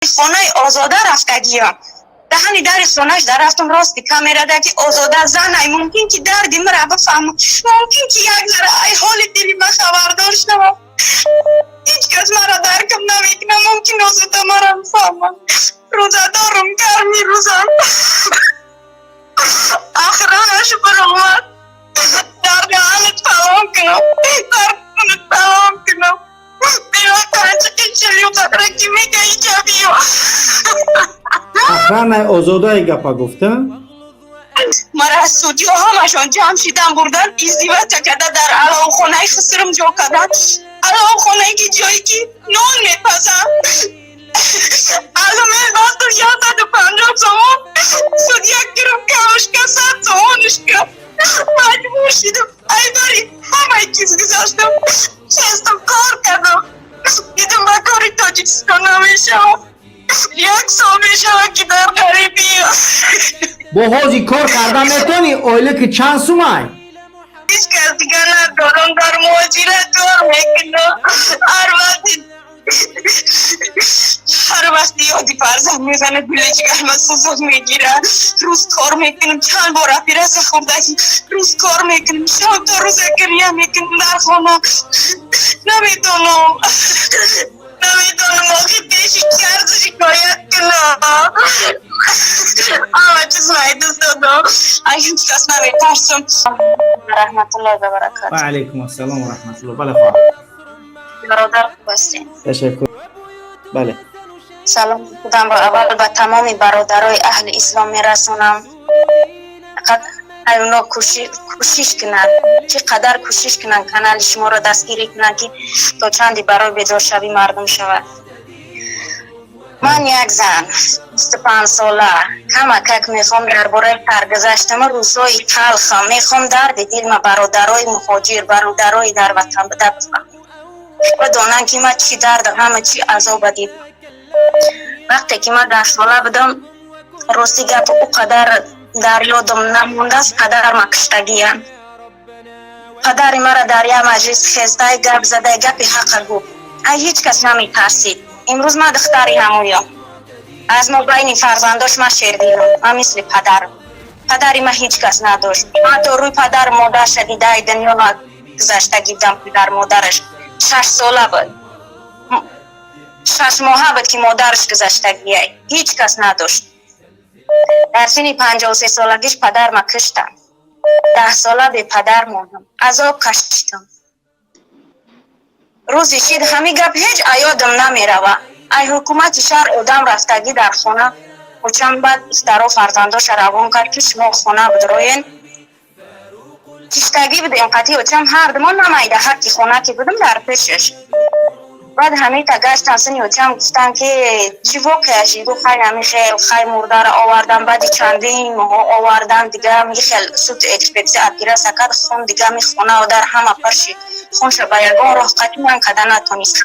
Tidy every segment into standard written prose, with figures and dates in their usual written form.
Хонаи Озода рафтагиям, даҳани дари хонаш дар рафтам, рости камерада ки Озода занай, мумкин ки дарди мара бифаҳмам, мумкин ки як зара ай ҳоли дили ма хабардор шавам. Ҳеҷ кас мара даркам намекунам, мумкин Озода мара бифаҳмам. Рӯзадорум, гарми рӯзам охиронаш баромад. Дар даҳанат фалон кунам, дар кунат фалон кунам. Бева қадра ки мега иҷа биё. Охранаи Озодаи гапа гуфта? Мара аз судиё ҳамашон ҷамъ шидан, бурдан, издеваться карда, дар аловхонаи хусрум ҷо кардан, аловхонае ки ҷое ки нон мепазам. Алумин бастум 150 сомон, судья гирифт, камушка 100 сомонушка. Маҷбур шидам, ай бари ҳамаи чиз гузаштам, шестам кор кардам. Дидам, ба кори Тоҷикистон намешавам. Як сол мешавад, ки дар ғарибӣ. Бо ҳози кор карда метавонӣ? Оила ки чанд сумай? Ҳеҷ кас дигар надорам, дар муҳоҷират кор мекунам. Ҳар вақти ёди фарзанд мезанад, дили ҷигарма сӯзон мегирад. Рӯз кор мекунам, чанд бор оператсия хӯрдагӣ. Рӯз кор мекунам, шаб то рӯза гиря мекунам дар хона. Наметавонам охи пеши карзу шикоят кунам. Ҳама чиз майдуст додам, аз ҳеҷ кас наметарсам. Раҳматуллоҳи ва баракату. Ва алайкум ассалом ва раҳматуллоҳ. Бале, хоҳар. Бародар, хуб ҳастем? Ташаккур, бале. Салом худамро аввал ба тамоми бародарои аҳли ислом мерасонам. Фақат оно кӯшиш кунанд, чӣ қадар кӯшиш кунанд, канали шуморо дастгирӣ кунанд, ки то чанде барои бедоршавии мардум шавад. Ман як зан 25сола, камакак мехоҳам дар бораи саргузаштама, рӯзҳои талхам, мехоҳам дарди дилма бародарои муҳоҷир, бародарои дар ватан буда бифаҳмам, бидонанд, ки ман чӣ дарду ҳама чӣ азоба дидам. Вақте ки ман 10сола будам, рости гап, ӯ қадар дар ёдам намондааст, падарма киштагиян. Падари мара дар як маҷлис хездай гап задай, гапи ҳақа гуфт, ай ҳеҷ кас наметарсид. Имрӯз ман духтари ҳамоям. Аз мобайни фарзандош ман шердилам, ман мисли падарам. Падари ман ҳеҷ кас надошт. Ҳатто рӯи падару модарша дидаи дунё гузаштагӣ будам. Падар модараш 6сола буд, 6моҳа буд, ки модараш гузаштагиай. Ҳеҷ кас надошт. Дар синни 53солагиш падарма киштам. 10сола бепадар мондам, азоб кашидам. Рӯзи шид, ҳамин гап ҳеҷ аёдам намерава. Ай ҳукумати шаҳр одам рафтагӣ дар хона очам, баъд духтаро, фарзандоша равон кард, ки шумо хона бидроен. Киштагӣ будем қатъи очам ҳардумон намайда ҳаққи хона ки будам дар пешаш. Баъд ҳамита гаштан сини очам, гуфтан, ки чӣ воқеа шид? Гуфт: «Хай, ҳами хел, хай, мурдара овардан, баъди чандин моҳо овардан, дига ми хел суд экспертиза операция кард, хун дига ми хона дар ҳама пур шид, хунша ба ягон роҳ қатъи ман када натонист».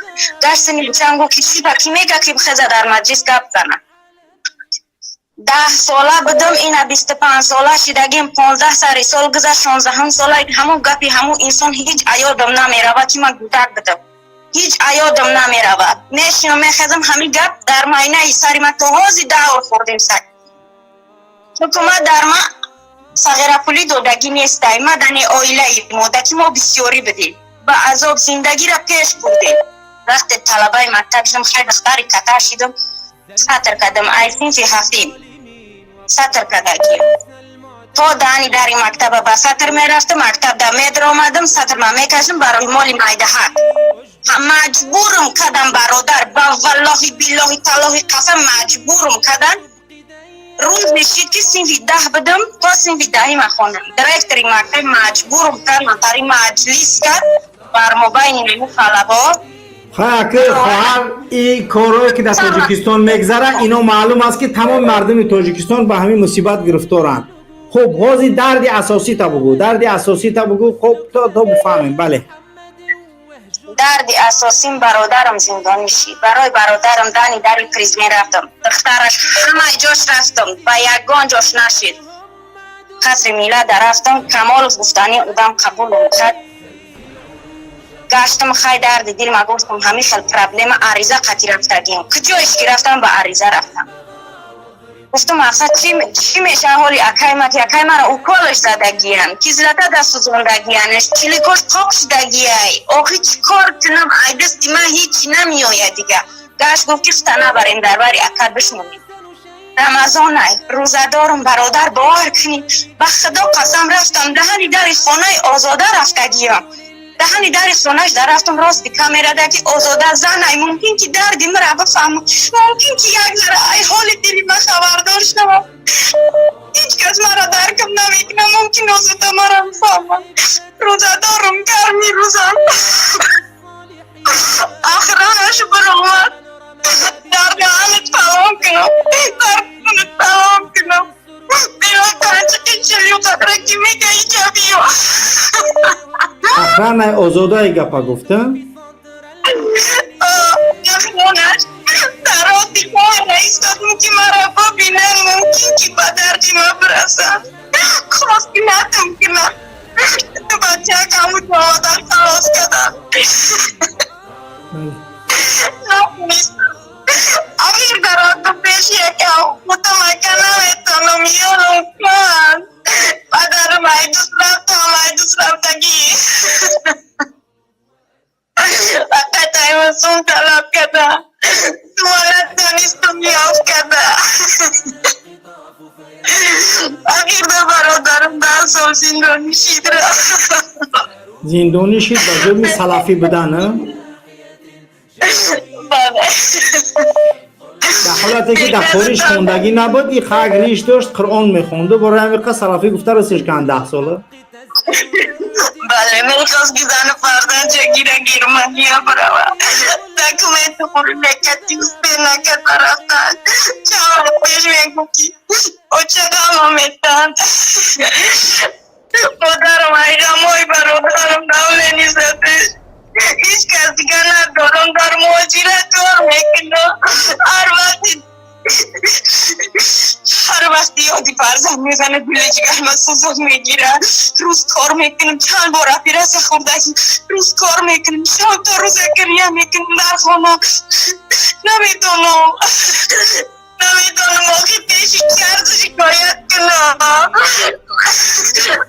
Гашт сини очам, гуфт, ки чӣ ба ки мега, ки бихеза, дар маҷлис гап зана. 10сола будам, ина 25сола шидагим, 15 сари сол гузашт, 16-ҳум сола. Ҳамон гапи ҳамон инсон ҳеҷ аёдам намеравад, ки ман кӯдак будам. Ҳеҷ аёдам намеравад. Мешинам, мехезам, ҳамин гап дар майнаи сари ман то ҳози давр хӯрдем. Сар ҳукумат дар ма сағирапулӣ додагӣ нестай. Ма дани оилаи мода, ки мо бисёрӣ будем, ба азоб зиндагиро пеш бурдем. Вақте талабаи мактаб шудам, хай, духтари катар шидам, сатр кардам, ай синфи ҳафтим сатр кардагием. То дани дари мактаба ба сатр мерафтам, мактаб да медаромадам, сатрма мекашам барои моли майдаҳак. Маҷбурум кардам, бародар, ба валлоҳи, биллоҳи, таллоҳи қасам, маҷбурум кардан. Рӯз мешид, ки синфи 10 будам, то синфи 10-и ман хондам. Директори мактаб маҷбурум кард, ман маҷлис кард бар мобайни нему талабо. Ха, ки хоҳар, и корҳое ки дар Тоҷикистон мегзара, ино маълум аст, ки тамоми мардуми Тоҷикистон ба ҳамин мусибат гирифторанд. Хуб, ҳозир дарди асосита бугӯ, дарди асосита бугӯ. Хуб, то бифаҳмем, бале. Дарди асосим: бародарам зиндонӣ шид. Барои бародарам дани дари президент рафтам, духтараш, ҳамаи ҷош рафтам, ба ягон ҷош нашид. Қасри Милада рафтам, Камолов гуфтани одам қабулум кард. Гаштам, хай, дарди дил ма гуфтам, ҳамин хел проблема, ариза қати рафтагим. Куҷоиш ки рафтам, ба ариза рафтам. Гуфтам, мақсад чӣ меша ҳоли акай ма, ки акай мара уколаш задагиян, кислота да сӯзондагиянаш, чиликош қоқ шудагияй. Охи, чӣ кор кунам? Ай дасти ман ҳичи намеояд дига. Гашт, гуфт, ки хута набарем, дар бари ака бишмонем. Рамазонай, рӯзадорум, бародар, бовар кунӣ, ба Худо қасам, рафтам даҳани дари хонаи Озода рафтагиям. Даҳани дари хонааш дар рафтам, рости камерада ки Озода занай, мумкин ки дарди мара бифаҳма, мумкин ки як зара ай ҳоли дили ма хабардор шавам. Ҳеҷ кас мара даркам намекунам, мумкин Озода мара бифаҳма. Рӯзадорум, гарми рӯзам охиронаш баромад. Дар даҳанат фалон кунам, дар даҳанат фалон кунам. Било чилю қатра ки мега иҷа биё. Охранаи Озодаи гапа гуфта? Охранаш дар роҳи хона истодм, ки мара бибинанд, мумкин ки ба дарди ма бирасанд. Хост ки натам кунам. Ду бачакаму омадан, халос карданд. Натонистам. Ахир дар роҳ пеш якам гуфтам, ака, наметонам, ёрам кун. Падарам айдус рафтам, айдус рафтагӣ. Фақат аймасум талаб карда. Ма натонистам ёфт карда. Ахир да бародарам 10 сол зиндонӣ шид. Зиндонӣ шид ба ҷурми салафӣ будан, а? Бале. Дар ҳолате ки дар хориҷ хондагӣ набуд, и хак риш дошт, Қуръон мехонду, бораи ҳамиқа салафӣ гуфта расиш кан 10 сола. Бале, мехост ки зану фарзандча гира, Германия барава. Документи хури мекати, успел накарда рафтан. Чанд вақт пеш мегуфт, ки очагама метанд. Модарам айғамои бародарам давление задеш. Ҳеҷ кас дига надорам, дар муҳоҷират кор мекунам. Ҳар вақти ёди фарзанд мезанад, дили ҷигарма сӯзон мегирад. Рӯз кор мекунам, чанд бор оператсия хӯрдагӣ. Рӯз кор мекунам, шаб то рӯза гиря мекунам дар хона. Наметонам, охи, пеши карзу шикоят кунам.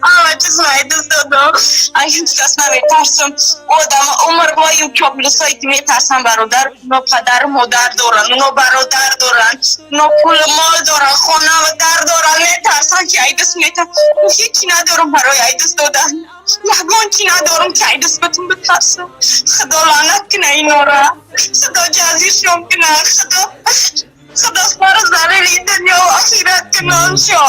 Ҳама чиз майдуз додам. Ай ҳеҷ кас наметарсам. Одама умр боюм, чоплусое ки метарсам, бародар, уно падару модар доранд, уно бародар доранд, уно пулу мол доранд, хонаву дар доранд, метарсанд ки айдус метар. Ҳеҷ надорам барои айдус додан. Ягон чи надорам, ки айдус батун битарсам. Худо лаънат куна инора. Худо ҷазишон куна. Худо маро залили дунё ва охират кунон шо.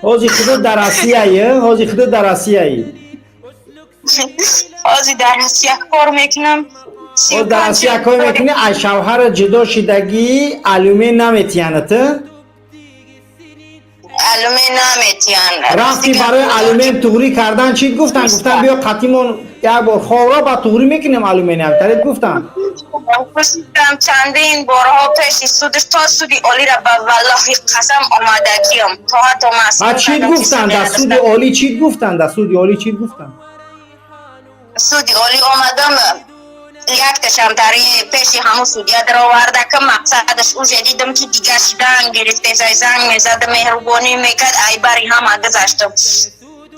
Ҳози худо дар Россияи, ҳози худо дар Россияи? Ҳозир дар Россия кор мекунам. Ҳоз дар Россия кор мекунӣ, аз шавҳара ҷудо шидагӣ, алюмент наметиянат? Алюмент наметиҳанд. Рафти барои алюмент туғрӣ кардан, чӣ гуфтан? Гуфтан, биё қатимон як бор ховро ба туғрӣ мекунем алюмент, тарид гуфтан? Пурсидам чандин борҳо пеши судш, то Суди Олиро, ба валлоҳи қасам, омадагиам, то ҳатто Ба чӣ гуфтан дар Суди Олӣ? Чӣ гуфтан дар Суди Олӣ? Чӣ гуфтан? Суди Олӣ омадам, якташам дар пеши ҳамун судья дароварда, ки мақсадаш уже дидам, ки дигар шидан гирифтесай, занг мезада, меҳрубонӣ мекард, айбари ҳама гузаштам.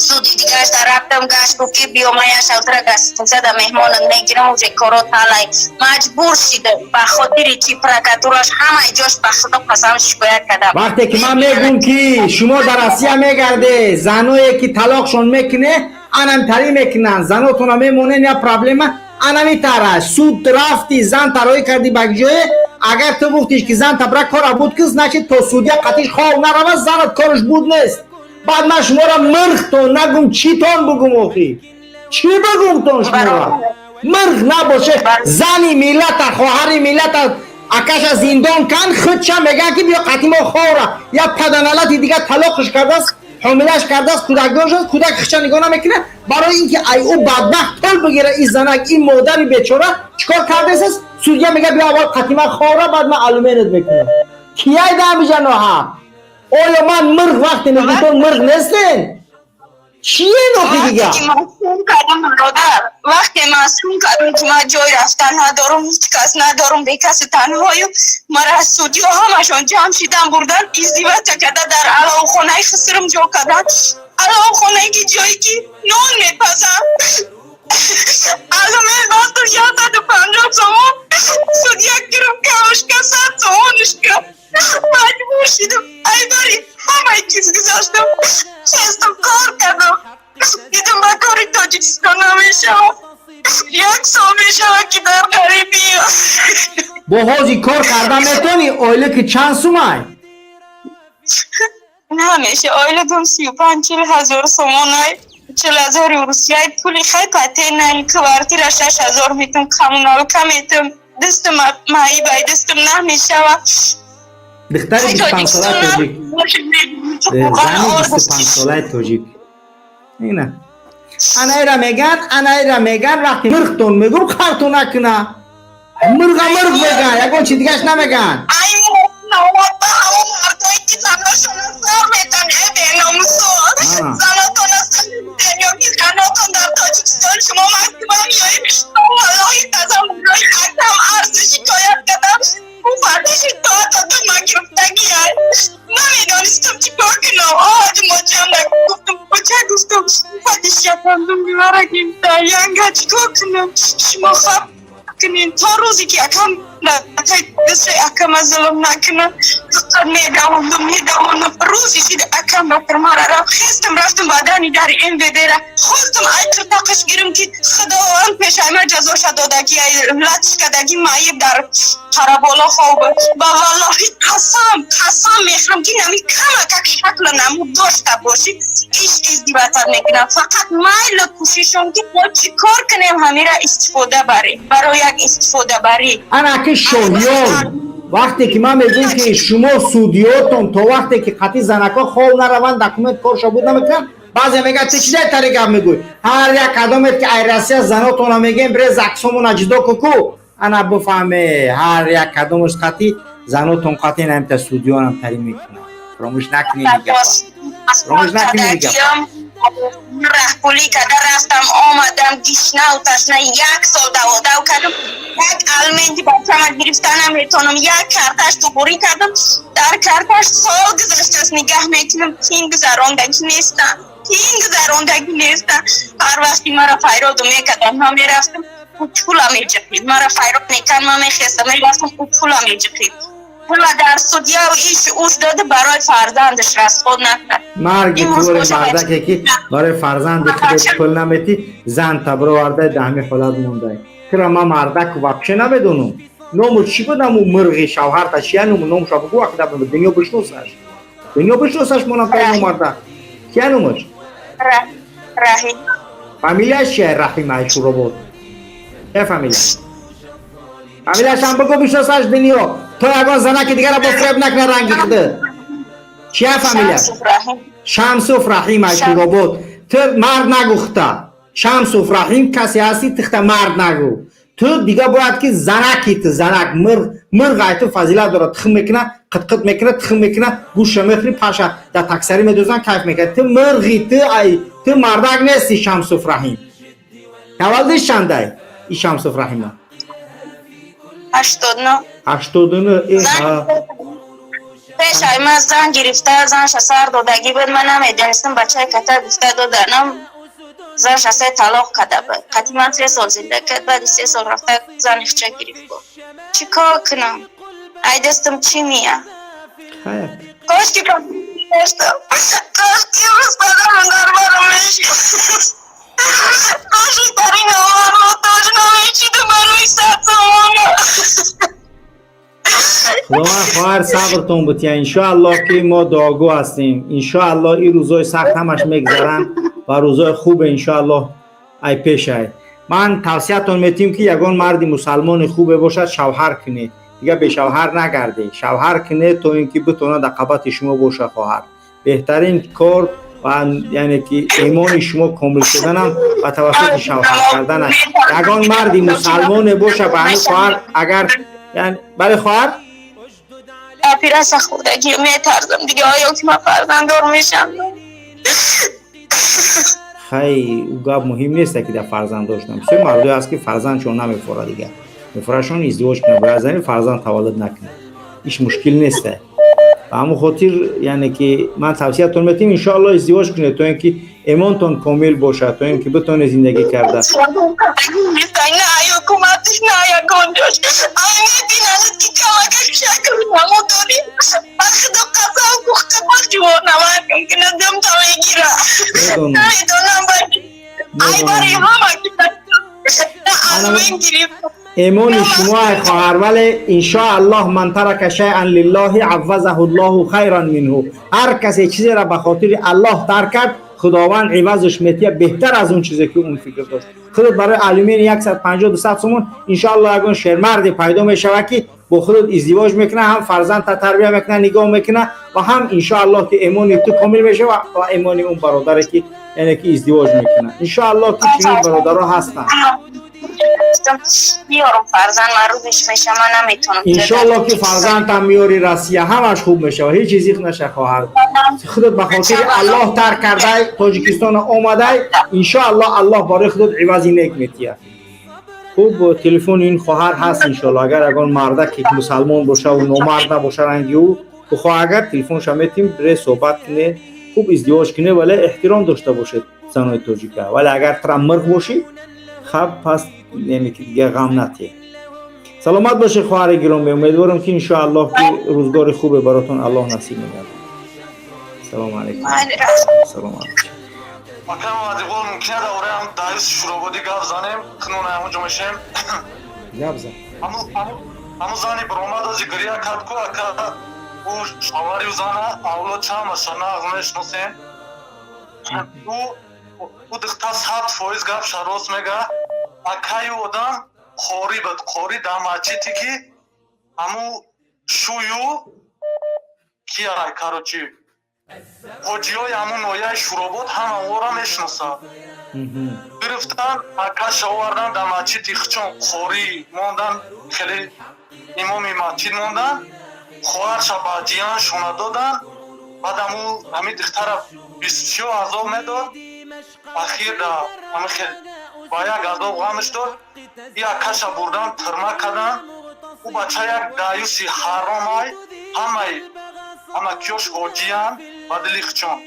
Суди дигараш дар рафтам, гашт, гуфт, ки биё, ман як шавтара гостиницада меҳмонат мегирам, уже коро талай. Маҷбур шидам, ба хотири чи прокуратураш, ҳамаи ҷош, ба Худо қасам, шикоят кардам. Вақте ки ман мегӯм, ки шумо дар Россия мегарде, заное ки талоқшон мекуне, анамтарӣ мекунанд, занотона мемонен, я проблема анами тара. Суд рафти, зан тароӣ кардӣ ба ҷое, агар ту гуфтиш, ки зан табра кора буд ки, значит, то судья қатиш хов нарава, занат кораш буд нест. Баъд ман шуморо мирхтон нагум, читон бугум? Охи, чӣ бугумтон шуморо? Мирх набоше, зани миллата, хоҳари миллата, акаша зиндон кан, худша мегӯян, ки биё қатимо ховра. Я паданалати дига талоқш кардааст, ҳомилаш кардааст, кӯдакдор шуд, кӯдак хича нигоҳ намекунад. Барои ин ки ай ӯ бадбахт тол бигира, ин занак, ин модари бечора чикор кардааст? Судья мега, биё аввал қатима ховра, баъд ман алюмент мекунам. Кияй дамиҷа ноҳақ? Оё ман мирғ вақте мегӯтон, мирғ нестен? Чие нохи дига? Вақте ки маҳкум кардам, бародар, вақте маҳкум кардам, ки ман ҷой рафтан надорам, ҳеҷ кас надорам, бекасу танҳою, мара аз судиё ҳамашон ҷамъ шидан, бурдан, издеваться карда, дар аловхонаи хусрам ҷо кардан, аловхонае ки ҷое ки нон мепазам. Алимент басту 150 сомон, судья гирифт, камушка 100 сомонушка. Маҷбур шидам, ай бари ҳамаи чиз гузоштам, хестам, кор кардам. Дидам, ба кори Тоҷикистон намешавам. Як сол мешавад, ки дар ғарибиям. Бо ҳози кор карда метавонӣ? Ойлики чанд сумай? Намеша. Ойликам 35-40 ҳазор сомонай, 40 ҳазори русияй. Пули хай патенай, квартира 6000 метум, коммуналка метум. Дастам маибай, дастам намешава. Духтари 25-солаи тоҷик, зани 25-солаи тоҷик, ина анаира меган, анаира меган. Вақти мирғтон мегум, хартон накуна. Мирға мирғ меган, ягон чи дигаш намеган. Ай, ҳамон мардое ки заношона сар метан, э беномусо, занотона сар метан ё ки занотон дар Тоҷикистон, шумо Москва меоед. Валлоҳи қасам, барои акам арзу шикоят кардам, ӯ фардоши тоата ду гирифтагия. Намедонистам чӣ кор кунам. Оҳ, мочам гуфтам, боча гуфтам, фадиш яфандум бимара гирифта янга, чӣ кор кунам? Шумо хаб кунед, то рӯзе ки акам дасти акама зулм накунам. Фақат медавондум, медавондум. Рӯзи шид, акам ба фирмара рафт, хестам, рафтам бадани дари МВД-ра хостам, ай қиртақаш гирим, ки Худованд пешайма ҷазоша додаги, ай латишкадаги, маиб дар қараболо хоб. Ба валлоҳи қасам, қасам мехӯрам, ки нами камакак шакла намуд дошта бошӣ, иш издиватат мекунам. Фақат майлу кӯшишон, ки мо чӣ кор кунем, ҳамира истифода барем, барои як истифодабарӣ. Ана ки шоҳиён, вақте ки ман мегӯям, ки шумо судиётон то вақте ки қатъи занако хоб нараванд, документ корша буд намекунанд. Баъзе мегӯяд, ту чизе тари гап мегӯй. Ҳар як кадомет ки ай Россия занотона мегӯем, бре заксомона ҷудо куку, ана бифаҳме, ҳар як кадомаш қатъи занотон, қатъи намта судиёнам тари мекунанд. Фаромӯш накунед ин гапа, фаромӯш накунед ин гапа. Раҳпулӣ карда рафтам, омадам, гишнаву ташна, як сол даводав кардам, як алименти бачама гирифта наметонам. Як карташ туғурӣ кардам, дар карташ сол гузаштааст, нигаҳ мекунам, тин гузарондагӣ нестам, тин гузарондагӣ нестам. Ҳар вақти мара файроду мекардам, ман мерафтам, пула меҷиқид. Мара файрод мекард, ман мехестам, мерафтам, пула меҷиқид. Пула дар судья у иш уш дода, барои фарзандаш расход накард. Марги туре, мардаке ки барои фарзанди худет пул наметӣ, зан таброварда, да ҳамин ҳолат мондай. Кира ман мардаку вообще намедонам, ному чӣ буд, аму мирғи шавҳарта чия ному? Номуша бугу, вақта дунё бишносаш, дунё бишносаш. Монам та номарда кия номаш? Раҳим. Фамилияш чия? Раҳим Айшуробод чия фамилия? Фамилияшам бугу, бишносаш дунё, то ягон занаки дигара бо фиреб накуна ранги худ. Чия фамилия? Шамсуф Раҳим Айшуробод. Ту мард нагухта, Шамсуф Раҳим, касе ҳасти, тихта мард нагу. Ту дига бояд ки занаки, ту занак, мирғ, мирғ ай ту фазилат дорад, тухм мекуна, қитқит мекуна, тухм мекуна, гӯшта мехӯри, паша дар таксарӣ медозан, кайф мекуна. Ту мирғи, ту ай ту мардак нести. Шамсуф Раҳим таваллудиш чандай и Шамсуф Раҳима? 89. 89. Пешай ман зан гирифта, занша сар додагӣ буд, ман намедонистам. Бачаи ката гуфта доданам, занша се талоқ карда буд. Қати ман 3 сол зинда кард, баъди 3 сол рафта зани хча гирифт. Буд, чӣ кор кунам? Ай дастам чӣ мия? Кошки доштам, кошки имрӯз падарам дар барам мешид. Кошитарин овар муҳтоҷ намешидам барои 100 сомона. Худованд, хоҳар, сабртон бутия. Иншоаллоҳ, ки мо дуогӯ ҳастем. Иншоаллоҳ, ин рӯзои сахт ҳамаш мегзаранд ва рӯзои хубе, иншоаллоҳ, ай пешай. Ман тавсиятон метиҳем, ки ягон марди мусалмони хубе бошад, шавҳар кунед. Дига бешавҳар нагардед, шавҳар кунед, то ин ки битонад дар қабати шумо боша. Хоҳар, беҳтарин кор ва яъне ки имони шумо комил шуданам ба тавассути шавҳар кардан аст. Ягон марди мусалмоне боша ба ҳамин хоҳар, агар бале, хоҳар. Операция хӯрдагӣ, метарзам дига, оё ки ман фарзанддор мешам. Хай, ӯ гап муҳим нест, ки дар фарзанд доштан. Бисёр мардое ҳаст, ки фарзандшон намефора, дигар мефорашон издивоҷ кунад, бояд зани фарзанд таваллуд накунад, иш мушкил нест. Ба ҳамон хотир, яъне ки ман тавсиятон метиҳам, иншоалло, издивоҷ кунед, то ин ки имонтон комил бошад, то ин ки битонед зиндагӣ карда. На ҳукуматиш, на ягон ҷош. Ай мебинанд, ки камакак шакл намо дорим. Ба Худо қасам, гухта ҷувонамакам ки надам та мегира. Медонам. Намедонам, ай бари ҳама аз мен гирифт. Имони шумо, ай хоҳар, вале иншоаллоҳ من ترك شيئا لله عوضه الله خيرا منه. Ҳар касе чизеро ба хотири Аллоҳ тарк кард, Худованд ивазш метиҳад беҳтар аз он чизе, ки он фикр дошт. Худат барои алюмини 150 200 сомон, иншоаллоҳ, ягон шермарде пайдо мешавад, ки бо худат издивоҷ мекунад, ҳам фарзандта тарбия мекунад, нигоҳ мекунад ва ҳам, иншоаллоҳ, ки имони ту комил мешавад ва имони он бародаре, ки яъне ки издивоҷ мекунад. Иншоаллоҳ, ки чунин бародаро ҳастанд. Биёрам фарзанд, ман рӯзиш меша, ман наметонам. Иншоаллоҳ, ки фарзандам меёри Россия, ҳамаш хуб мешавад, ҳеҷ чиз зиқ наша, хоҳар. Худат ба хотири Аллоҳ тарк кардай Тоҷикистона омадай, иншоаллоҳ, Аллоҳ барои худат ивази нек метиҳад. Хуб, телефони ин хоҳар ҳаст. Иншоаллоҳ, агар ягон марда, ки мусалмон бошаву номард набоша ранги ӯ, бихоҳ, агар телефонша метиҳем, бире суҳбат кунед. Хуб, издивоҷ кунед, вале эҳтиром дошта бошед занои тоҷика. Вале агар тра мирғ бошӣ, хаб, пас яъне ки дигар ғам натиҳ. Саломат бошед, хоҳари гиромӣ. Умедворам, ки иншоаллоҳ, ки рӯзгори хубе баротон Аллоҳ насиб мегардад. Салому алайкум, салом алайкум. Акам Вадиғол, мумкин давраам даис Шурободӣ гап занем, хунона ҳамонҷо мешем. Гап зан. Ҳаму зани баромад, ози гиря кард ку, ака, ӯ шавари зана авлод чамаша нағз мешиносем. Ӯ духта 100% гапша рост мега. Акаю одам қорӣ буд, қорӣ дар масҷиде, ки ҳаму шӯю кияй, короче, ҳоҷиёи ҳамун ноҳияи Шуробод ҳама ора мешиносад. Гирифтан, акаша овардан, дар масҷиди хичон қорӣ мондан, хеле имоми масҷид мондан. Хоҳарша ба ҷияншона додан. Баъд ҳаму ҳамин духтара бисёр азоб медод. Ахир да ҳами хел ба як азоб ғамш дод. И акаша бурдан, тирма кардан. Ӯ бача як даюси ҳаромай, ҳамаи ҳамакиёш ҳоҷиян, ба дили хичон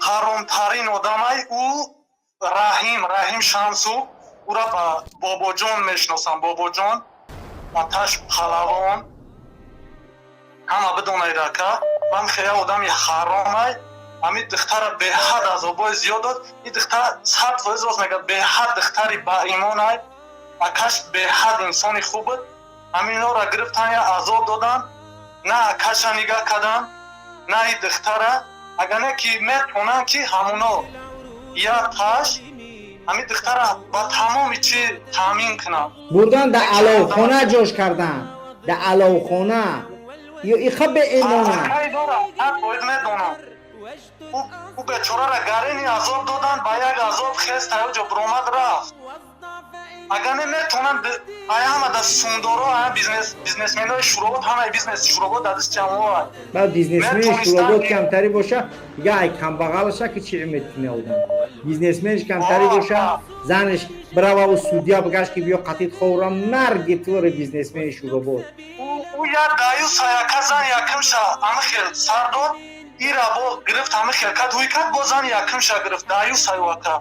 ҳаромтарин одамай. Ӯ Раҳим, Раҳим Шамсу, ӯра ба Бобоҷон мешиносам. Бобоҷон, аташ палавон, ҳама бидонед, ака. Ман хеле одами ҳаромай. Ҳамин духтара беҳад азобҳои зиёд дод. Ин духтар 100% рост мегӯяд, беҳад духтари баимонай. Акаш беҳад инсони хуб буд. Ҳаминҳоро гирифтан, я азоб додан, на акаша нигаҳ кардан, на и духтара. Агар не ки метавонанд, ки ҳамуно як таш ҳамин духтара ба тамоми чи таъмин кунанд. Бурдан, дар аловхона ҷош кардан, дар аловхона ё иха беимона. Акай дорам, 100% медонам. Ӯ бечорара гарени азоб додан, ба як азоб хез таёҷо биромад, рафт. Агар не метавонанд, ай ҳама да сундоро, ая бизнесменои Шуробод, ҳамаи бизнеси Шуробод дар дасти ҷамоа. Баъд бизнесмени Шуробод камтарӣ боша, дига ай камбағалаша ки чӣ метуне одам? Бизнесменш камтарӣ боша, занаш бирававу судья бигаш, ки биё қатит ховрам, марги туре бизнесмени Шуробод. Ӯ як даюса, яка зан якимша ами хел сар дод, ира бо гирифт, ами хел кард, ҳуй кард, бо зани якимша гирифт, даюса ака.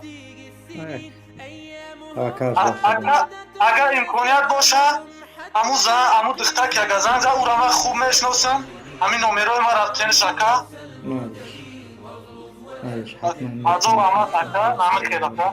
Агар имконият боша, ҳаму зан, ҳаму духтар, ки агар занг зад, ӯра ман хуб мешиносам. Ҳамин номерои ман рафтенш, ака. Азор, амат, ака, ҳами хел, ака.